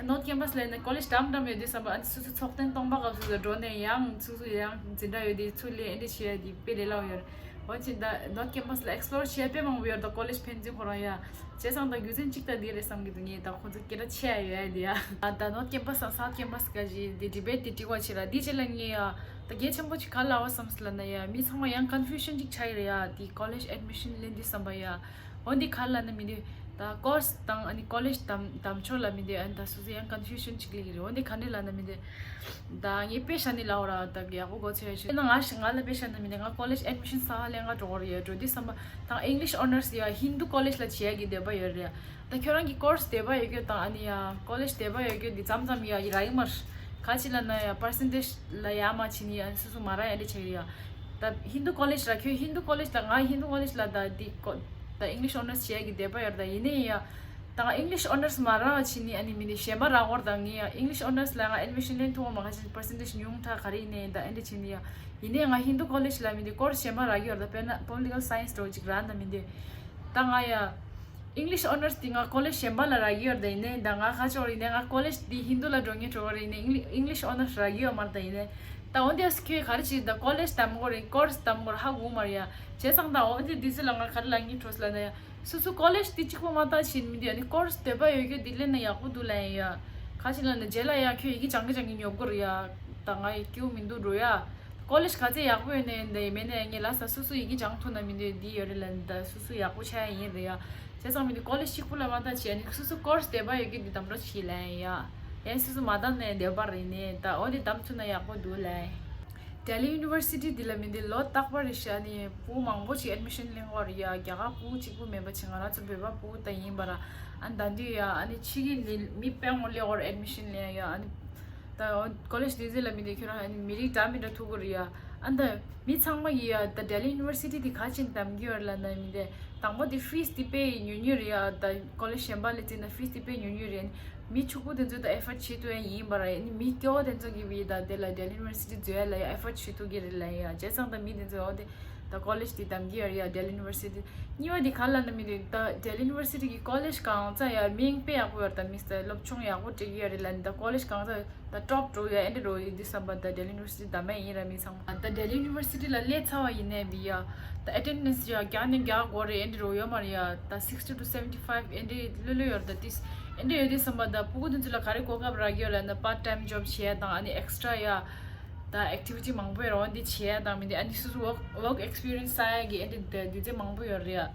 ནོར་ཐ་ཀེམ་པ་སི་ལ་ན་ཀོ་ལེཇ་འགྲམ་འགྲམ་ཡོད་དུས་ཙམ་པ་ཨ་ནི་སོ་སོ་ཚོགས་ཐེངས་སྟོང་པ་སྐབས་སུ་འགྲོ་ནས་ཡང་སོ་སོ་ཡང་འཛིན་གྲྭ་ཡོད་དུས་ཚུར་སླེབས་ཨེ་འདྲ་བྱེད་ཡ་དེ་དཔེ་ལས་སླ་པོ་ཡོད་རེད། འོན་ཀྱང་ད་ནོར་ཐ་ཀེམ་པ་སི་ལ་ཨེག་སི་པི་ལོར་བྱེད་ཡ་དཔེ་མང་པོ་ཡོད་རེད། ད་ཀོ་ལེཇ་ཕན་ཚུན་ཁོ་རང་ཡ། བྱས་ཙང་ད་རྒྱུ་མཚན་གཅིག་ད་འདི་རེད་བསམ་གྱི་འདུག་ངས་ད་ཁོ་ཚོ་སྐད་གྲགས་ཆེ་ཡ་ཡོད་ཡ་འདི་ཡ། ཨ་ད་ནོར་ཐ་ཀེམ་པ་སི་དང་སའུཐ་ཀེམ་པ་སི་ག་ཅིག་འདི་ཌི་བེཊ་འདི་འགྲིག་པ་བྱེད་ར། འདི་རྗེས་ལ་ངས་ཡ་ད་གལ་ཆེན་པོ་ཅིག་ག་ལབ་པ་བསམ་སོང་ལབ་ན་ཡ་མི་ཚང་མ་ཡང་ཀོན་ཕིའུ་ཤན་ཅིག་ཆགས་ཡོད་རེད་ཡ། འདི་ཀོ་ལེཇ་ཨེཌ་མི་ཤན་ལེན་དུས་ཙམ་པ་ཡ། འོ་འདི་ག་ལབ་ན་མི་འདི་ད་ཀོར་སི་དང་ཨ་ནི་ཀོ་ལེཇ་དམ་དམ་ཕྱོགས་ལ་མི་འདི་ཨ་ནི་ད་སོ་སོ་ཡང་ཀོན་ཕིའུ་ཤན་ཅིག་སླེབས་ཀྱི་རེད། འོ་འདི་ག་འདྲ་ལབ་ན་མི་འདི་ད་ངས་དཔེ་བཞག་ནི་ལབ་པ་ར། ད་ཡག་པོ་གོ་ཚོད་ཡ་ཞུ་ན་ང་ཞིག་ང་ལ་དཔེ་བཞག་ན་མི་འདི་ང་ཀོ་ལེཇ་ཨེཌ་མི་ཤན་ས་ཧ་ལེ་ང་འགྲོ་གི་རེད་ཡ། འགྲོ་དུས་ཙམ་པ་ད་ཨིང་ལིཤ་ཨོ་ནར་སི་ཡ་ཧིན་དུ་ཀོ་ལེཇ་ལ་བྱེད་ཡ་གི་འདོད་པ་ཡོད་རེད་ཡ། ད་ཁྱོད་རང་གི་ཀོར་སི་འདོད་པ་ཡོད་རྒྱུ་དང་ཨ་ནི་ཡ་ཀོ་ལེཇ་འདོད་པ་ཡོད་རྒྱུ་འདི་མཚམས་མཚམས་ཡ་ཡི་ར་ཡི་མར་ག་ཅི་ལབ་ན་ཡ་པར་སེན་ཊེཇ་ལ་ཡ་མ་ཕྱིན་ནི་ཡ་སོ་སོ་མ་རག་ཡ་འདི་ཆགས་ཡོད་ཡ། ད་ཧིན་དུ་ཀོ་ལེཇ་ལ་ཁྱོད་ཧིན་དུ་ཀོ་ལེཇ་ལ་ང་ཧིན་དུ་ཀོ་ལེཇ་ལ་ད་འདི་ཀོ་ད་ཨིང་ལིཤ་ཨོ་ནར་སི་བྱེད་ཡ་གི་འདོད་པ་ཡོད་རེད། ད་ཡིན་ནའི་ཡ་ད་ང་ཨིང་ལིཤ་ཨོ་ནར་སི་མ་རག་པ་ཕྱིན་ནི་ཨ་ནི་མི་ནི་གཞན་པ་རག་གོ་རེད། ད་ངས་ཡ་ཨིང་ལིཤ་ཨོ་ནར་སི་ལ་ང་ཨེཌ་མི་ཤན་ལེན་ཐུབ་པ་མ་ག་ཅི་པར་སེན་ཊེཇ་ཉུང་དྲགས་ག་རེ་ཡིན་ནའི་ད་ཨེ་འདྲ་ཕྱིན་ནི་ཡ། ཡིན་ནའི་ང་ཧིན་དུ་ཀོ་ལེཇ་ལ་མི་འདི་ཀོར་སི་གཞན་པ་རག་གི་ཡོད་རེད། ད་དཔེར་ན་པོ་ལི་ཊི་ཀལ་སའེན་སི་འདྲ་བོ་ཅིག་རག་ན་མི་འདི་ད་ང་ཡ་ English Honours དེ་ང་ཀོ་ལེཇ་གཞན་པ་ལ་རག་གི་ཡོད་རེད། ད་ཡིན་ནའི་ད་ང་ཁ་ཕྱོགས་རེད་ནའི་ང་ཀོ་ལེཇ་དེ་ཧིན་རྡུ་ལ་འགྲོ་མཁན་གྲོགས་རེད་ནའི་English Honours རག་གི་ཡོད་མ་རེད། ད་ཡིན་ནའི་ད་འོན་ཏེ་ཁྱོད་ག་རེ་བྱེད། ད་ཀོ་ལེཇ་འདམ་དགོས་རེད། ཀོར་སི་འདམ་དགོས་རེད། ཧ་གོ་མ་རེད་ཡ། བྱས་ཙང་ད་འོན་ཏེ་དུས་ཚོད་ལ་ང་ག་རེ་ལབ་མཁན་གྲོགས་ལབ་ན་ཡ། སོ་སོ་ཀོ་ལེཇ་དེ་གཅིག་པོ་མ་ལྟ་བྱེད་མི་འདུག་ཨ་ནི་ཀོར་སི་འདོད་པ་ཡོད་རྒྱུ་དེ་ལེན་ན་ཡག་པོ་འདུག་ལབ་ཡིན་ཡ། ག་ཅི་ལབ་ན་རྗེས་ལ་ཡ་ཁྱོད་ཡི་གེ་སྦྱང་གི་སྦྱང་གི་ཉོབ་དགོས་རེད་ཡ། ད་ང་ཡི་སྐྱིད་པོ་མི་འདུག་འགྲོ་ཡ། ཀོ་ལེཇ་ག་ཚད་ཡག་པོ་ཡོད་ནའི་འདི་མེད་ནའི་ངས་ལབ་ས་སོ་སོ་ཡི་གེ་སྦྱང་ཐུབ་ན་མི་འདོད་འདི་ཡོད་རེད་ལབ་ནི་ད་སོ་སོ་ཡག་པོ་ཆགས་ཡ་ཡིན་རེད་ཡ། བྱས་ཙང་མི་འདི་ཀོ་ལེཇ་གཅིག་པུ་ལ་མ་ལྟ་བྱས་ནི་སོ་སོ་ཀོར་སི་འདོད་པ་ཡོད་ཀྱི་འདི་དམ་བྲོ་བྱེད་ལབ་ཡ། ཡང་སོ་སོ་མ་འདམ་ནའི་འདོད་པ་རེད་ནའི་ད་འོ་འདི་འདམ་ཐུབ་ན་ཡག་པོ་འདུག་ལབ་ཡ། ལྡི་ལི་ཡུ་ནི་ཝར་སི་ཊི་འདི་ལ་མི་འདི་ལོ་རྟག་པར་རེ་བཞག་ནི་ཕྲུ་གུ་མང་པོ་ཅིག་ཨེཌ་མི་ཤན་ལེན་གྱི་ཡོད་རེད་ཡ། རྒྱ་གར་ཕྲུ་གུ་གཅིག་པུ་མེད་པ་ཅིག་ང་རང་ཚོ་བོད་པ་ཕྲུ་གུ་ད་ཡིན་པ་ར། ཨ་ནི་ད་འདི་ཡ་ཨ་ནི་ཕྱི་གི་ལི་མི་དཔེ་ངོ་ལེ་ཨོར་ཨེཌ་མི་ཤན་ལེན་ཡ། ཨ་ནི་ད་ཀོ་ལེཇ་དུས་ཚོད་ལ་མི་འདི་ཁྱོད་རང་ཨ་ནི་མི་རིགས་འདྲ་མི་འདྲ་ཐུག་གི་རེད་ཡ། ཨ་ནི་ད་མི་ཚང་མ་གི་ཡ་ད་ལྡི་ལི་ཡུ་ནི་ཝར་སི་ཊི་འདི་ག་ཅིག་འདམ་གྱི་ཡོད་ལབ་ན་མི་འདི་དང་པོ་འདི་ཕིས་འདི་དཔེ་ཉུང་ཉུང་རེད་ཡ། ད་ཀོ་ལེཇ་གཞན་པ་ལ་བརྩིས་ན་ཕིས་འདི་དཔེ་ཉུང་ཉུང་རེད། མི་ཕྲུ་གུ་དེ་ཚོ་ད་ཨེ་ཕོཌ་བྱེད་ཐུབ་ཡ་ཡིན་པ་ར། ཨ་ནི་མི་སྐྱོ་བོ་དེ་ཚོ་གི་བི་ད་དེ་ལ་ལྡི་ལི་ཡུ་ནི་ཝར་སི་ཊི་འཛུལ་ཡ་ལ་ཡ་ཨེ་ཕོཌ་བྱེད་ཐུབ་ཀྱི་རེད་ལབ་ཡ། བྱས་ཙང་ད་མི་དེ་ཚོ་འོ་དེ་ད་ཀོ་ལེཇ་དེ་འདམ་གྱི་ཡོད་རེད་ཡ། ལྡི་ལི་ཡུ་ནི་ཝར་སི་ཊི་གཉིས་པ་དེ་ག་ལབ་ན་མི་དེ་ད་ལྡི་ལི་ཡུ་ནི་ཝར་སི་ཊི་གི་ཀོ་ལེཇ་གང་ཚ་ཡ་མིང་དཔེ་ཡག་པོ་ཡོད་རེད། ད་མི་ཚོ་སློབ་སྦྱོང་ཡག་པོ་སྤྲད་ཀྱི་ཡོད་རེད་ལབ་ནི་ད་ཀོ་ལེཇ་གང་ཚ་ད་ཊོབ་འགྲོ་ཡ་ཨེ་འདྲ་རོ་ཡི་དུས་ཙམ་པ་ད་ལྡི་ལི་ཡུ་ནི་ཝར་སི་ཊི་འདམ་ཡ་ཡིན་ར། མི་ཚང་མ་ད་ལྡི་ལི་ཡུ་ནི་ཝར་སི་ཊི་ལ་སླེབས་ཚར་བ་ཡིན་ནའི་བི་ཡ་ད་ཨེ་ཊེན་ཌེནས་ཡ་བརྒྱ་ནས་བརྒྱ་དགོས་རེད་ཨེ་འདྲ་རོ་ཡོད་མ་རེད་ཡ། ད་sixty to seventy five ཨེ་འདྲ་ལོས་ལོས་ཡོད་རེད། ད་དེ་ཨེ་འདྲ་ཡོད་དུས་ཙམ་པ་ད་ཕྲུ་གུ་དེ་ཚོ་ལ་ག་རེ་གོ་སྐབས་རག་གི་ཡོད་ལབ་ན་པར་ཊའིམ་ཇོབ་བྱེད་ཡ་དང་ཨ་ནི་ཨེག་སི་ཊྲ་ཡ་ད་ཨེག་ཊི་བི་ཊི་མང་པོ་ཡོད་རེད། འོ་འདི་བྱེད་ཡ་དང་མི་འདི་ཨ་ནི་སོ་སོ་ཝོག་ཝོག་ཨེག་སི་པི་རི་ཡན་སི་ས་ཡ་གི་ཨེ་འདྲ་ད་དུས་ཚོད་མང་པོ་ཡོད་རེད་ཡ།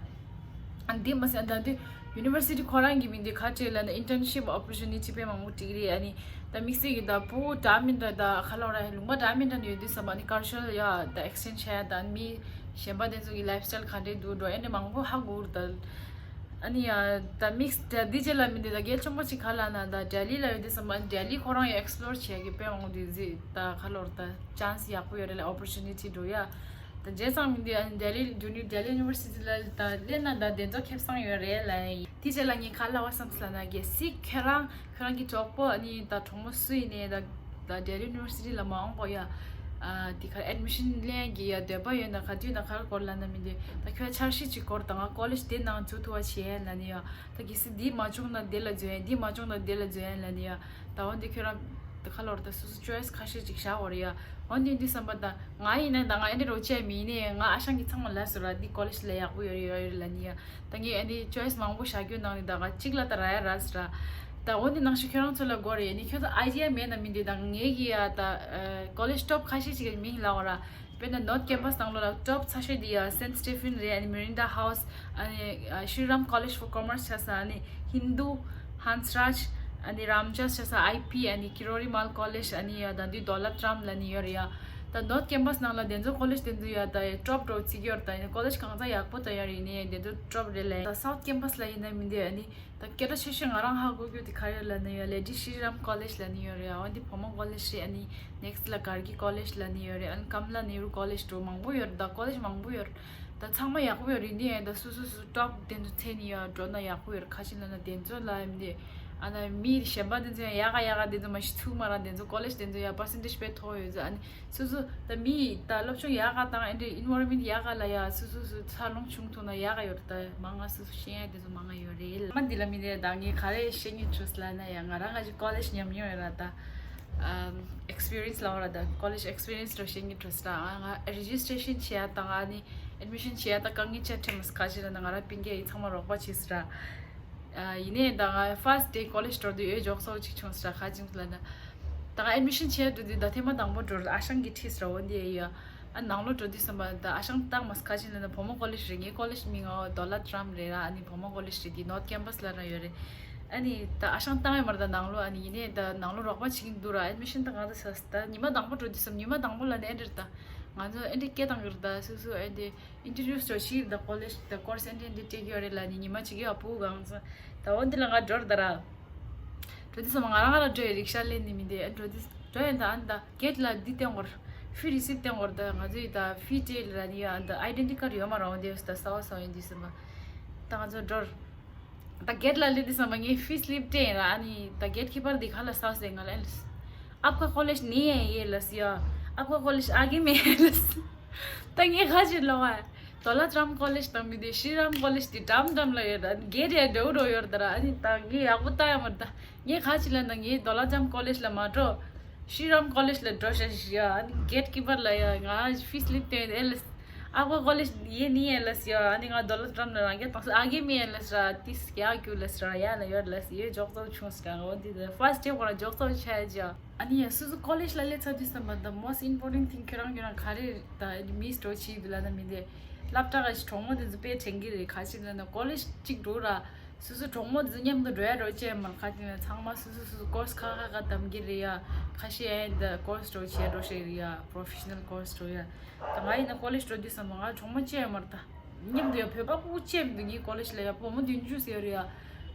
ཨ་འདི་མ་ཟད་ད་འདི་ཡུ་ནི་ཝར་སི་ཊི་ཁོ་རང་གི་མི་འདི་ཁ་བྲལ་ལ་ནི་ཨིན་ཊརན་ཤིབ་ཨོ་པོར་ཅུ་ནི་ཊི་དཔེ་མང་པོ་སྤྲད་ཀྱི་རེད། ཨ་ནི་ད་དམིགས་བསལ་གྱི་ད་ཕྲུ་གུ་འདྲ་མི་འདྲ་ད་ཁ་ལོ་ར་ལུང་པ་འདྲ་མི་འདྲ་ནས་ཡོད་དུས་ཙམ་པ་ནི་ཀལ་ཅར་ཡ་ད་ཨེག་སི་ཅེན་ཇི་བྱ་ཡ་ད་མི་གཞན་པ་དེ་ཚོ་གི་ལའིཕ་སི་ཊའིལ་ག་འདྲས་འདུག་འགྲོ་ཨེ་འདྲས་མང་པོ་ཧ་གོ་གི་རེད་ད། ཨ་ནི་ཡ་ད་དམིགས་ད་འདི་རྗེས་ལ་མི་འདི་ད་གལ་ཆེན་པོ་ཅིག་ག་ལབ་ན་ད་ལྡི་ལི་ལ་ཡོད་དུས་ཙམ་པ་ལྡི་ལི་ཁོ་རང་ཡ་ཨེག་སི་པི་ལོར་བྱེད་ཀྱི་དཔེ་མང་པོ་འདུག་ཟེར་ད་ཁ་ལོ་ར་ད་ཅན་སི་ཡག་པོ་ཡོད་རེད་ལ་ཨོ་པོར་ཅུ་ནི་ཊི་འགྲོ་ཡ། ད་བྱས་ཙང་མི་འདི་ཨ་ནི་ལྡི་ལི་ཡུ་ནི་ལྡི་ལི་ཡུ་ནི་ཝར་སི་ཊི་ལ་ད་སླེབས་ན་ད་དེ་ཚོ་ཁེ་བཟང་ཡོད་རེད་ལ། དེ་རྗེས་ལ་ངས་ག་ལབ་པ་བསམ་སོང་ལབ་ན་གལ་སྲིད་ཁྱོད་རང་ཁྱོད་རང་གི་གྲོགས་པོ་ཨ་ནི་ད་གྲོགས་མོ་སུ་ཡིན་ནའི་ད་ད་ལྡི་ལི་ཡུ་ནི་ཝར་སི་ཊི་ལ་མ་འོངས་པ་ཡ་ཨ་དེ་ག་ཨེཌ་མི་ཤན་ལེན་གྱི་ཡ་འདོད་པ་ཡོད་ན་ག་དུས་ན་ག་རེ་སྐོར་ལབ་ན་མི་འདི་ད་ཁྱོད་འཆར་གཞི་ཅིག་སྐོར་ད་ང་ཀོ་ལེཇ་དེ་ནང་འཛུལ་ཐུབ་པ་བྱེད་ཡ་ལབ་ནི་ཡ། ད་གལ་སྲིད་འདི་མ་བྱུང་ན་དེ་ལ་འཛུལ་ཡ་འདི་མ་བྱུང་ན་དེ་ལ་འཛུལ་ཡ་ལབ་ནི་ཡ། ད་འོ་འདི་ཁྱོད་རང་ད་ཁ་ལོར་ད་སོ་སོ་ཅོའི་སི་ཁ་ཤས་ཅིག་བཞག་འོ་རེད་ཡ། འོ་འདི་འདི་བསམ་པ་ད་ང་ཡིན་ན་ད་ང་ཨེ་འདྲ་རོ་བྱས་མི་ཡིན་ནའི་ང་ཨ་ཞང་གི་ཚང་མ་ལབ་སོང་ར་འདི་ཀོ་ལེཇ་ལ་ཡག་པོ་ཡོད་རེད་ཡོད་རེད་ལབ་ནི་ཡ། ད་ངས་ཨ་ནི་ཅོའི་སི་མང་པོ་བཞག་རྒྱུ་ནང་ནས་ད་ག་གཅིག་ལ་ད་རག་ཡ་རག་སོང་ར། ད་འོ་འདི་ནང་བཞིན་ཁྱོད་རང་ཚོ་ལ་དགོས་རེད་ནི་ཁྱོད་ཚོ་ཨའི་ཌི་ཡ་མེད་ན་མི་འདི་ད་ངས་གི་ཡ་ད་ཀོ་ལེཇ་ཊོབ་ཁ་ཤས་ཅིག་གི་མིང་ལབ་འོ་ར། དཔེར་ན་ནོར་ཐ་ཀེམ་པ་སི་ནང་ལོགས་ལ་ཊོབ་ཆེ་ཤོས་འདི་ཡ་སེན་ཊི་སི་ཊི་ཕན་རེད། ཨ་ནི་མི་རིན་ཌ་ཧའུ་སི། ཨ་ནི་ཤྲི་རམ་ཀོ་ལེཇ་ཕོར་ཀོ་མར་སི་ཆགས་ས། ཨ་ནི་ཧིན་དུ་ཧན་སི་རཱཇ། ཨ་ནི་རམ་ཅཱས་ཆགས་ས་ཨའི་པི། ཨ་ནི་ཀི་རོ་རི་མལ་ཀོ་ལེཇ། ཨ་ནི་ཡ་ད་འདི་དོ་ལ་ཏྲམ་ལབ་ནི་ཡོད་རེད་ཡ། ད་ནོར་ཐ་ཀེམ་པ་སི་ནང་ལ་དེ་ཚོ་ཀོ་ལེཇ་དེ་ཚོ་ཡ་ད་ཊོབ་འགྲོ་བརྩི་གི་ཡོད་རེད། ད་ཡིན་ན་ཀོ་ལེཇ་གང་ཚ་ཡག་པོ་ད་ཡོད་རེད། ཡིན་ནའི་དེ་ཚོ་ཊོབ་རེད་ལ། ད་སའུཐ་ཀེམ་པ་སི་ལ་ཡིན་ན་མི་འདུག་ཨ་ནི། ད་སྐད་གྲགས་ཆེ་ཤོས་ང་རང་ཧ་གོ་རྒྱུ་དེ་ག་རེ་ལབ་ན་ཡ་ལེ་ཌི་ཤྲི་རམ་ཀོ་ལེཇ་ལབ་ནི་ཡོད་རེད། འོ་འདི་བུ་མོ་ཀོ་ལེཇ་རེད། ཨ་ནི་ནེག་སི་ཊི་ལ་གར་གྱི་ཀོ་ལེཇ་ལབ་ནི་ཡོད་རེད། ཨ་ནི་ཀམ་ལ་ནེ་རུ་ཀོ་ལེཇ་འགྲོ་མང་པོ་ཡོད་རེད། ད་ཀོ་ལེཇ་མང་པོ་ཡོད་རེད། ད་ཚང་མ་ཡག་པོ་ཡོད་རེད། འདི་ཡ་ད་སོ་སོ་སོ་ཊོབ་དེ་ཚོ་འཚོལ་ནི་ཡ་འགྲོ་ན་ཡག་པོ་ཡོད་རེད། ཁ་ཤས་ལབ་ན་དེ་ཚོ་ལ་ཡ་མི་འདི་ཨ་ན་མི་གཞན་པ་དེ་ཚོ་ཡ་ཡག་ག་ཡག་ག་དེ་ཚོ་མ་ཤི་ཚུགས་མ་ར། དེ་ཚོ་ཀོ་ལེཇ་དེ་ཚོ་ཡ་པར་སེན་ཊེཇ་དཔེ་མཐོ་ཡོད་ཚོད་ཨ་ནི། སོ་སོ་ད་མི་ད་སློབ་སྦྱོང་ཡག་ག་དང་ཨེ་འདྲ་ཨེན་ཝའི་རོན་མེན་ཊི་ཡག་ག་ལ་ཡ་སོ་སོ་སོ་འཚར་ལོངས་བྱུང་ཐུབ་ན་ཡག་ག་ཡོད་རེད། ད་མང་ང་སོ་སོ་ཤེས་ཡ་དེ་ཚོ་མང་ང་ཡོད་རེད། མ་འདི་ལ་མི་དེ་ད་ངས་ག་རེ་བཤད་སྙིང་བྲོ་ལ་ན་ཡ་ང་རང་ང་ཅིག་ཀོ་ལེཇ་ཉམས་མྱོང་ཡོད་ར། ད་ཨེག་སི་པི་རི་ཡན་སི་ལ་བ་ར། ད་ཀོ་ལེཇ་ཨེག་སི་པི་རི་ཡན་སི་ར་བཤད་སྙིང་བྲོ་ལ། ང་རེ་ཇི་སི་ཊེ་ཤན་བྱེད་ཡ་དང་ཨ་ནི་ཨེཌ་མི་ཤན་བྱེད་ཡ་ད་དཀའ་ངལ་ཆེ་ཁྲེ་མོ་ཁ་ཅིག་ལ་ན་ང་རང་སྤུན་ཀྱག་ཡིན་ཚང་མ་རོགས་པ་བྱེད་སི་ར། ཨ་ཡིན་ནའི་ད་ང་ཕར་སི་ཊི་ཌེ་ཀོ་ལེཇ་འགྲོ་དུས་འོས་འཇོག་སོགས་ཅིག་བྱུང་སི་ར། ཁ་ཅིག་ལ་ན་ད་ང་ཨེཌ་མི་ཤན་བྱས་འགྲོ་དུས་ད་ཐེངས་མ་དང་པོ་འགྲོ་ར་ཨ་ཞང་གི་ཁྲིད་སི་ར། འོ་འདི་ཡ་ཡ་ཨ་ནང་ལོགས་འགྲོ་དུས་བསམ་པ་ད་ཨ་ཞང་བཏང་མ་སི་ཁ་ཅིག་ལ་ན་བུ་མོ་ཀོ་ལེཇ་རེད། ངའི་ཀོ་ལེཇ་མིང་ཨོ་དོ་ལ་ཏྲམ་རེད་ར། ཨ་ནི་བུ་མོ་ཀོ་ལེཇ་རེད། དེ་ནོར་ཐ་ཀེམ་པ་སི་ལ་ར་ཡོད་རེད། ཨ་ནི་ད་ཨ་ཞང་བཏང་ཡོད་མ་རེད། ད་ནང་ལོགས་ཨ་ནི་ཡིན་ནའི་ད་ནང་ལོགས་རོགས་པ་བྱེད་ཀྱིན་འདུག་ར། ཨེཌ་མི་ཤན་ད་ང་ད་ས་ད་ཉི་མ་དང་པོ་འགྲོ་དུས་བསམ་ཉི་མ་དང་པོ་ལ་ནི་ཨེ་འདྲ་རེད། ད་ང་ཚོ་ཨེ་འདྲ་སྐད་བཏང་གི་རེད། ད་སོ་སོ་ཨེ་འདྲ་ཨིན་ཊྲོ་ཌིའུ་སི་འགྲོ་ཤེས་ཀྱི་རེད། ད་ཀོ་ལེཇ་ད་ཀོར་སི་ཨེ་འདྲ་ཨེ་འདྲ་སྤྲད་ཀྱི་ཡོད་རེད་ལབ་ནི་ཉི་མ་གཅིག་གི་ཨ་ཕྲུ་གུ་གང་ཚོ་ད་འོ་འདི་ལ་ང་འགྲོ་རེད་ད་ར། འགྲོ་དུས་ཙམ་པ་ང་རང་ང་ར་འགྲོ་ཡི་རིག་ཤ་ལེན་ནི་མི་འདུག་ཨ་འགྲོ་དུས་འགྲོ་ཡིན་ད་ཨ་ནི་ད་གེ་ཊི་ལ་འདི་སྟོན་དགོས་རེད། ཕི་རི་སིབ་སྟོན་དགོས་རེད། ད་ང་ཚོ་ཡི་ད་ཕི་ཊེ་ལ་ནི་ཡ་ད་ཨའི་ཌེན་ཊི་ཁཌ་ཡོད་མ་རེད། འོ་འདི་ད་གསར་པ་གསར་པ་ཡིན་དུས་ཙམ་པ་ད་ང་ཚོ་འགྲོ་རེད། ད་གེ་ཊི་ལ་སླེབས་དུས་ཙམ་པ་ངས་ཕི་སི་ལིབ་སྤྲད་ཡིན་ར། ཨ་ནི་ད་གེ་ཊི་ཁི་པར་འདི་ག་ལ་ཟ་ཟེར་ང་ལ་ཨེ་ལས། आपका कॉलेज नहीं है ये लस या आपका कॉलेज आगे में है लस། ད་ངས་ཁ་ཅིག་ལབ་པ། Dolatram College དང་མི་དེ་Shriram College དེ་འགྲམ་འགྲམ་ལ་ཡོད་ར། གེ་ཊི་ཡ་འདྲ་བོ་འདྲ་བོ་ཡོད་ར། ད་ར་ཨ་ནི་ད་ངས་ཡག་པོ་ལྟ་ཡ་མ་རེད། ད་ངས་ག་ཅི་ལབ་ན་ངས་Dolatram College ལ་མ་འགྲོ། Shriram College ལ་འགྲོ་ཤ་ཤ་ཡ། ཨ་ནི་གེ་ཊི་ཀི་པར་ལ་ཡ་ང་ཕིས་སླིབ་སྟོན་ཨེ་ལས། ཨ་ཁོ་ཀོ་ལེཇ་ཡེ་ནི་ཨེ་ལས་ཡ། ཨ་ནི་ང་Dolatram ལ་རང་སྐད་བཏང་སོང་། ཨ་གེ་མི་ཨེ་ལས་ར། ཏིས་ཡ་ཀྱུ་ལས་ར་ཡ་ལ་ཡོད་ལས་ཡོད་འཇོག་ཚོགས་ཆུང་སྐད་འོ་འདི་ད་first day ཁོ་རང་འཇོག་ཚོགས་ཆ་ཡ། ཨ་ནི་ཡ་སུ་སུ་ཀོ་ལེཇ་ལ་སླེབས་ཚར་དུས་ཙམ་པ་the most important thing ཁྱོད་རང་ཁྱོད་རང་ག་རེ་ད་མིས་འགྲོ་ཆི་བི་ལ་ན་མི་དེ་སློབ་གྲྭ་ག་ཞིག་གྲོགས་མོ་དེ་ཚོ་དཔེ་དྲན་གི་རེད། ག་ཞིག་ལ་ན་ཀོ་ལེཇ་གཅིག་འགྲོ་ར། སོ་སོ་གྲོགས་མོ་དེ་ཚོ་མཉམ་དུ་འགྲོ་ཡ་འགྲོ་ཅེས་མར་ཁ་ཅིག་ན་ཚང་མ་སོ་སོ་སོ་སོ་ཀོར་སི་ཁ་ཁ་ཁ་བདམས་ཀྱི་རེད་ཡ། ཁ་ཤས་ཨེ་འདི་ཀོར་སི་འགྲོ་བྱེད་འགྲོ་ཤེས་རེད་ཡ། པོ་རོ་ཕེ་ཤ་ནལ་ཀོར་སི་འགྲོ་ཡ། ད་ང་ཡིན་ན་ཀོ་ལེཇ་འགྲོ་དུས་ཙམ་པ་ང་གྲོགས་མོ་ཅེས་མར་ད་མཉམ་དུ་ཡ་བོད་པ་ཕྲུ་གུ་ཅེས་མི་འདུག་ངའི་ཀོ་ལེཇ་ལ་ཡ་བུ་མོ་བདུན་ཅུ་ཟེར་རེད་ཡ།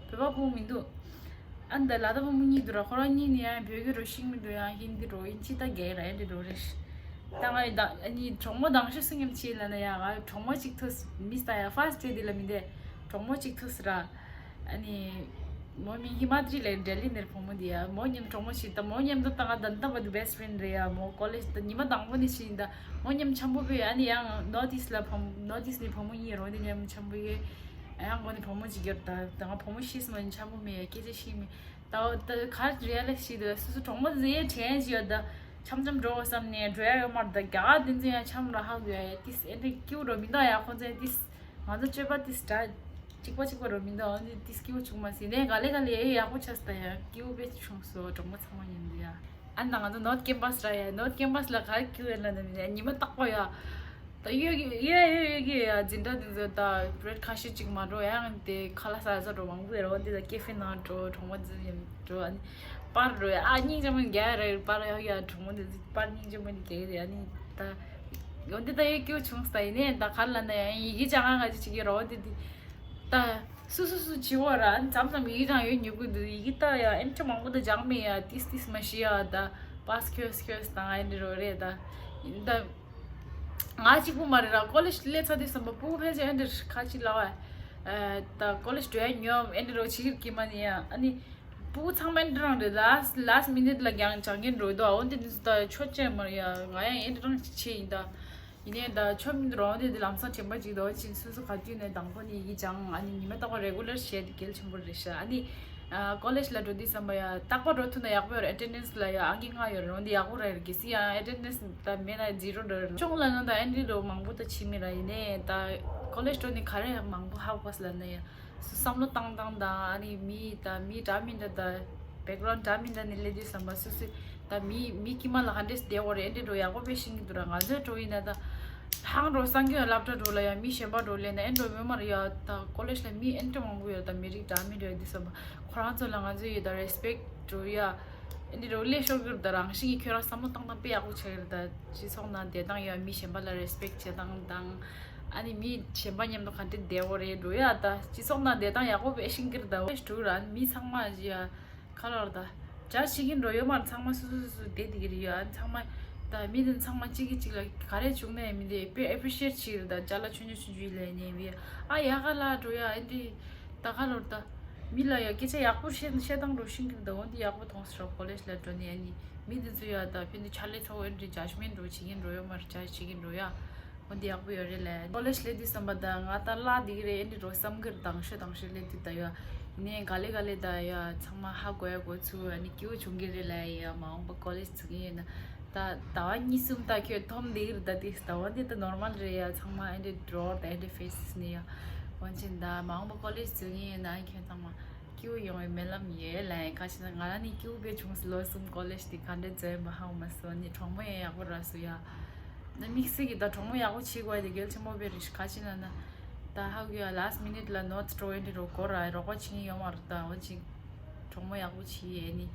བོད་པ་ཕྲུ་གུ་མི་འདུག་ཨ་ནི་ད་ལ་ད་བུ་མོ་གཉིས་འདུག་ར། ཁོ་རང་གཉིས་ནི་ཡང་བོད་སྐད་འགྲོ་ཤེས་མི་འདུག་ཡང་ཧིན་དི་འགྲོ་ཨིན་ཇི་ད་རྒྱལ་ར་ཨེ་འདི་འགྲོ་རེད། ད་ང་ཡི་ད་ཨ་ནི་གྲོགས་མོ་དང་ཤོས་སུ་མཉམ་ཆེ་ལ་ན་ཡ་ང་གྲོགས་མོ་གཅིག་ཐུག་མི་ས་ཡ་ཕར་སི་ཊེ་དེ་ལ་མི་འདས་གྲོགས་མོ་གཅིག་ཐུག་ས་ར། ཨ་ནི་མོ་མིང་ཧི་མ་ཏྲི་ལས་ལྡི་ལི་ནེར་བུ་མོ་དེ་ཡ། མོ་མཉམ་གྲོགས་མོ་ཞིག་ད་མོ་མཉམ་དུ་ད་ང་ད་ད་བ་དུ་བེ་སི་ཊི་ཕེ་རེན་ཌི་རེད་ཡ། མོ་ཀོ་ལེཇ་ད་ཉི་མ་དང་པོ་ནས་ཤི་ཡིན་ད་མོ་མཉམ་འཆམ་པོ་བས། ཨ་ནི་ཡང་ནོར་ཐི་ཨིསི་ལ་བུ་ནོར་ཐི་ཨིསི་ནས་བུ་མོ་གཉིས་རོ་དེ་མཉམ་འཆམ་པོ་ཡོད། ཡང་ཁོ་ནི་བུ་མོ་གཅིག་ཡོད་ད་ད་ང་བུ་མོ་ཤི་སི་མ་ཡིན་འཆམ་པོ་མེད་ཡ་སྐད་ཆ་ཤི་མེད། ད་ད་ག་རེ་ལ་ཤི་ད་སོ་སོ་གྲོགས་མོ་ཟེ་ཡ་དྲན་ཞིག་ཡོད་ད་འཆམ་འཆམ་འགྲོ་བསམ་ནས་འགྲོ་ཡ་ཡོད་མ་རེད། ད་རྒྱ་གར་དེ་ཚོ་ཡང་འཆམ་ར་ཧ་གོ་ཡ་ཡ་ཏིས་ཨེ་འདྲ་སྐྱིད་རོ་མི་འདུག་ཡ། ཁོ་ཚོ་ཡ་ཏིས་ང་ཚོ་སྤྱོད་པ་ཏིས་འདྲ་གཅིག་པ་གཅིག་པ་རོ་མི་འདུག་ཨ་ནི་ཏིས་སྐྱིད་པོ་བྱུང་མ་སྲིད་ནས་ག་ལེ་ག་ལེ་ཡ་ཡག་པོ་ཆགས་སི་ད་ཡ་སྐྱིད་པོ་དཔེ་བྱུང་སོ་གྲོགས་མོ་ཚང་མ་ཡིན་འདུག་ཡ། ཨ་ནི་ང་ཚོ་ནོར་ཐི་ཀེམ་པ་སི་ར་ཡ། ནོར་ཐི་ཀེམ་པ་སི་ལ་ག་རེ་སྐྱིད་པོ་ཡོད་ན་ནི་མི་ཉི་མ་རྟག་པ་ཡ། ད་ཡོད་ཀྱི་ཡོད་ཡོད་ཡོད་ཀྱི་ཡ་འཛིན་གྲྭ་དེ་ཚོ་ད་བྷི་རེག་ཁ་ཤས་ཅིག་མ་འགྲོ་ཡང་དེ་ཁ་ལག་ཟ་ས་མང་པོ་ཡོད་རེད། འོ་འདི་ད་ཀེ་ཧྥེ་ནང་འགྲོ་གྲོགས་མོ་ཚོ་ཡང་འགྲོ། ཨ་ནི་པར་འགྲོ་ཡ་ཨ་སྙིང་རྗེ་མོ་རྒྱག་ཡ་རེད། པར་ཡ་ཡ་གྲོགས་མོ་དེ་ཚོ་པར་སྙིང་རྗེ་མོ་ནི་རྒྱག་གི་རེད། ཨ་ནི་ད་འོ་འདི་ད་ཡོད་སྐྱིད་པོ་བྱུང་ས་ད་ཡིན་ནའི་ད་ག་ལ་ན་ཡང་ཡི་གེ་སྦྱང་ང་ག་ཅིག་བྱེད་ཀྱི་རེད། འོ་འདི་འདི། ད་སུ་སུ་སུ་བྱི་བ་ར་མཚམས་མཚམས་ཡི་གེ་སྦྱང་ཡོད་མྱུ་གུ་འདུག་ཡི་གེ་ལྟ་ཡ་ཨེམ་ཆ་མང་པོ་ད་སྦྱང་མེད་ཡ། ཏིས་ཏིས་མ་ཤི་ཡ་ད་པཱ་སི་ཁྱོས་ཁྱོས་དང་ཨེ་འདྲ་རོ་རེད་ད། ད་ང་གཅིག་པུ་མ་རེད་ར། ཀོ་ལེཇ་སླེབས་ཚར་དུས་ཙམ་པ་ཕྲུ་གུ་ཕལ་ཆེར་ཨེ་འདྲ་ཁ་ཅིག་ལ་བ་ད་ཀོ་ལེཇ་འགྲོ་ཡ་ཉོམ་ཨེ་འདྲ་རོ་བྱེད་ཀྱི་ཀྱི་མ་ནི་ཡ། ཨ་ནི་ཕྲུ་གུ་ཚང་མ་ཨེ་འདྲ་རང་རེད། ལཱ་སི་ཊི་ལཱ་སི་ཊི་མི་ནིཊ་ལ་ཀྱང་སྦྱང་གིན་འགྲོ་འདུག་འོ་འདི་འདི་ད་ཆོ་ཅན་མ་རེད་ཡ། ང་ཡང་ཨེ་འདྲ་རང་ཅིག་བྱེད་ཡིན་ད། ཡིན་ནའི་ད་ཆོ་མི་འདུག་རོང་དེ་འདི་ལམ་སང་དྲན་པ་ཅིག་འདུག་ཅིན་སོ་སོ་ག་དུས་ནས་དང་པོ་ནས་ཡི་གེ་སྦྱང་ཨ་ནི་ཉི་མ་རྟག་པར་རེ་གུ་ལར་བྱས་ཏེ་གལ་ཆེན་པོ་རེད་ཤག་ཨ་ནི་ཨ་ཀོ་ལེཇ་ལ་འགྲོ་དུས་ཙམ་པ་ཡ་རྟག་པར་འགྲོ་ཐུབ་ན་ཡག་པོ་ཡོད་རེད། ཨེ་ཊེན་ཌེན་སི་ལ་ཡ་ཨང་ཀི་ལྔ་ཡོད་རེད། འོན་ཏེ་ཡག་པོ་རེད། གལ་སྲིད་ཡང་ཨེ་ཊེན་ཌེན་སི་ད་མེད་ན་ཛི་རོ་འགྲོ་རེད། ཅོང་ལ་ན་ད་ཨེ་ཊེན་ཌེན་སི་མང་པོ་ད་ཕྱིན་མེད་ར། ཡིན་ནའི་ད་ཀོ་ལེཇ་འགྲོ་ནས་ག་རེ་ཡང་མང་པོ་ཧ་གོ་སི་ལ་ན་ཡ། བསམ་བློ་བཏང་སྟངས་དང་ཨ་ནི་མི་ད་མི་འདྲ་མི་འདྲ་ད་བེག་རའུན་ཌི་འདྲ་མི་འདྲ་ནས་སླེབས་དུས་ཙམ་པ་སོ་སོའི་ད་མི་མི་དཀྱིལ་མ་ལ་ག་འདྲས་བསྡད་ཡོད་རེད། ཨེ་འདྲས་འགྲོ་ཡག་པོ་དཔེ་ཤེས་ཀྱི་འདུག་ར། ང་ཚོའི་འགྲོ་ཡིན་ན་ད་ཧང་འགྲོ་སང་གི་ཡང་སློབ་གྲྭ་འགྲོ་ལ་ཡང་མི་གཞན་པ་འགྲོ་ལས་ན་ཨེ་འགྲོ་མེད་མ་རེད་ཡ། ད་ཀོ་ལེཇ་ལ་མི་ཨེ་འདྲས་མང་པོ་ཡོད། ད་མི་རིགས་འདྲ་མི་འདྲ་ཡོད་དུས་ཙམ་པ་ཁོ་རང་ཚོ་ལ་ང་ཚོས་ཡོད་ད་རེ་སི་པེག་འགྲོ་ཡ། ཨེ་འདྲས་འགྲོ་ལས་ཤོར་གི་རེད། ད་རང་བཞིན་གྱིས་ཁྱོད་རང་བསམ་བློ་བཏང་སྟངས་དཔེ་ཡག་པོ་ཆགས་ཀྱི་རེད། ད་སྤྱི་ཚོགས་ནང་བསྡད་སྟངས་ཡ་མི་གཞན་པ་ལ་རེ་སི་པེག་བྱེད་སྟངས་དང་། ཨ་ནི་མི་གཞན་པ་མཉམ་དུ་ག་འདྲས་བསྡད་ཡོད་རེད་འགྲོ་ཡ། ད་སྤྱི་ཚོགས་ནང་བསྡད་སྟངས་ཡག་པོ་དཔེ་ཤེས་ཀྱི་རེད། ད་ཨེ་འགྲོ་ར་མི་ཚང་མ་ཡ་ཁ་ལོར་ད་ཇ་བྱེད་ཀྱིན་འགྲོ་ཡོད་མ་རེད། ཚང་མ་སོ་སོ་སོ་སོ་བསྡད་བསྡད་ཀྱི་རེད་ཡ། ཨ་ཚང་མ་ད་མི་དེ་ཚང་མ་གཅིག་གིས་གཅིག་ལ་ག་རེ་བྱུང་ནའི་མི་དེ་དཔེ་ཨེ་པི་རི་ཤི་ཨེཊ་བྱེད་ཀྱི་རེད། ད་ཅ་ལག་ཆུང་ཆུང་ཆུང་ཆུང་ལས་ནས་བི་ཨ་ཡ་ག་ལ་འགྲོ་ཡ། ཨེ་འདྲས་ད་ག་ལོར་ད་མི་ལ་ཡ་སྐད་ཆ་ཡག་པོ་བཤད་བཤད་སྟངས་འགྲོ་ཤེས་ཀྱི་རེད། ད་འོན་ཏེ་ཡག་པོ་མཐོང་སོང་ཀོ་ལེཇ་ལ་འགྲོ་ནས། ཨ་ནི་མི་དེ་ཚོ་ཡ་ད་ཕན་ཚུན་ཕྱག་ལས་ཚོགས་ཨེ་འདྲས་ཇཇ་མེན་ཊི་འགྲོ་བྱེད་ཀྱིན་འགྲོ་ཡོད་མ་རེད། ཇཇ་བྱེད་ཀྱིན་འགྲོ་ཡ། འོན་ཏེ་ཡག་པོ་ཡོད་རེད་ལ། ཀོ་ལེཇ་སླེབས་དུས་ཙམ་པ་ད་ང་ད་བརླག་བསྡད་ཀྱི་རེད། ཨེ་འདྲས་འགྲོ་བསམ་གྱི་རེད། དང་ཤོས་དང་ཤོས་སླེབས་དུས་ད་ཡ། ཡིན་ནའི་ག་ལེ་ག་ལེ་ད་ཡ་ཚང་མ་ཧ་གོ་ཡ་གོ་ཚུལ་ཨ་ནི་སྐྱིད་པོ་བྱུང་གི་རེད་ལ། ཡ་མ་འོངས་པ་ཀོ་ལེཇ་ཚུགས་ཀྱི་ཡོད་ན་ད་ཟླ་བ་གཉིས་གསུམ་ད་ཁྱོད་འཐོམ་བསྡད་ཀྱི་རེད། ད་དེ་ཟླ་བ་འདི་ད་ནོར་མལ་རེད་ཡ། ཚང་མ་ཨེ་འདྲས་འགྲོ་ད་ཨེ་འདྲས་ཕེ་སི་ནས་ཡ། འོན་ཀྱང་ད་མ་འོངས་པ་ཀོ་ལེཇ་ཚུགས་ཀྱི་ཡོད་ན་ཁྱོད་ཚང་མ་སྐྱིད་པོ་ཡོང་བའི་སྨོན་ལམ་ཡོད་ལ། ཁ་ཤས་ན་ང་རང་ནི་སྐྱིད་པོ་དཔེ་བྱུང་སོང་། ལོ་གསུམ་ཀོ་ལེཇ་དེ་ག་འདྲས་འཛུལ་ཡིན་པ་ཧ་གོ་མ་སོང་། ནི་གྲོགས་མོ་ཡང་ཡག་པོ་རག་སོང་ཡ། ན་དམིགས་བསལ་གྱི་ད་གྲོགས་མོ་ཡག་པོ་བྱེད་དགོས་དེ་གལ་ཆེན་པོ་དཔེ་རེད། ཁ་ཤས་ན་ན་ད་ཧ་གོ་ཡ་ལཱ་སི་ཊི་མི་ནིཊ་ལ་ནོར་ཐི་འགྲོ་ཡིན་འདྲ་འགྲོ་དགོས་ར། རོགས་པ་བྱེད་མཁན་ཡོད་མ་རེད། ད་འོན་ཅིག་གྲོགས་མོ་ཡག་པོ་བྱེད་ཡས་ནི།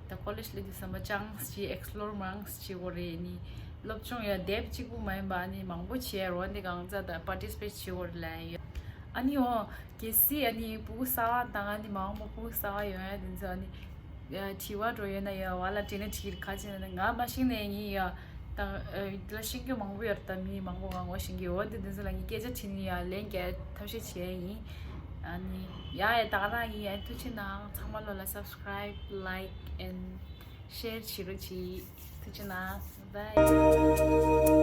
ད་ཀོ་ལེཇ་སླེབས་དུས་ཙམ་པ་ཅང་སི་བྱེད། ཨེག་སི་པི་ལོར་མང་སི་བྱེད་དགོས་རེད། ནི་སློབ་སྦྱོང་ཡ་དེབ་གཅིག་པུ་མ་ཡིན་པ་ཨ་ནི་མང་པོ་བྱེད་ཡ་རོགས། འདི་གང་ཚ་ད་པར་ཊི་སི་པེཊ་བྱེད་དགོས་རེད་ལ་ཡ། ཨ་ནི་འོ་གལ་སྲིད་ཨ་ནི་ཕྲུ་གུ་གསར་པ་དང་ཨ་ནི་མ་འོངས་པ་ཕྲུ་གུ་གསར་པ་ཡོང་ཡ་དེ་ཚོ་ཨ་ནི་དྲི་བ་འགྲོ་ཡོད་ན་ཡ་བ་ལ་དྲིས་ན་འགྲིག་གི་རེད། ཁ་ཅིག་ན་ང་མ་ཤེས་ནའི་ཡིན་ཡ། ད་ལ་ཤེས་རྒྱུ་མང་པོ་ཡོད་རེད། ད་མི་མང་པོ་ང་ངོ་ཤེས་ཀྱི་འོ་དེ་དེ་ཚོ་ལ་ངས་སྐད་ཆ་དྲིས་ནས་ཡ་ལན་རྒྱག་ཐབས་ཤེས་བྱས་ཡིན། ཨ་ནི་ཡ་ཡ་ད་ག་རང་ཡིན་ཡ། ཐུགས་རྗེ་གནང་། ཚང་མ་ལོ་ལ་སབ་སི་ཀ་རའིབ་ལའིཀ་ཨེན་ཤེར་བྱེད་རོགས་གྱིས། ཐུགས་རྗེ་གནང་། བཱའི།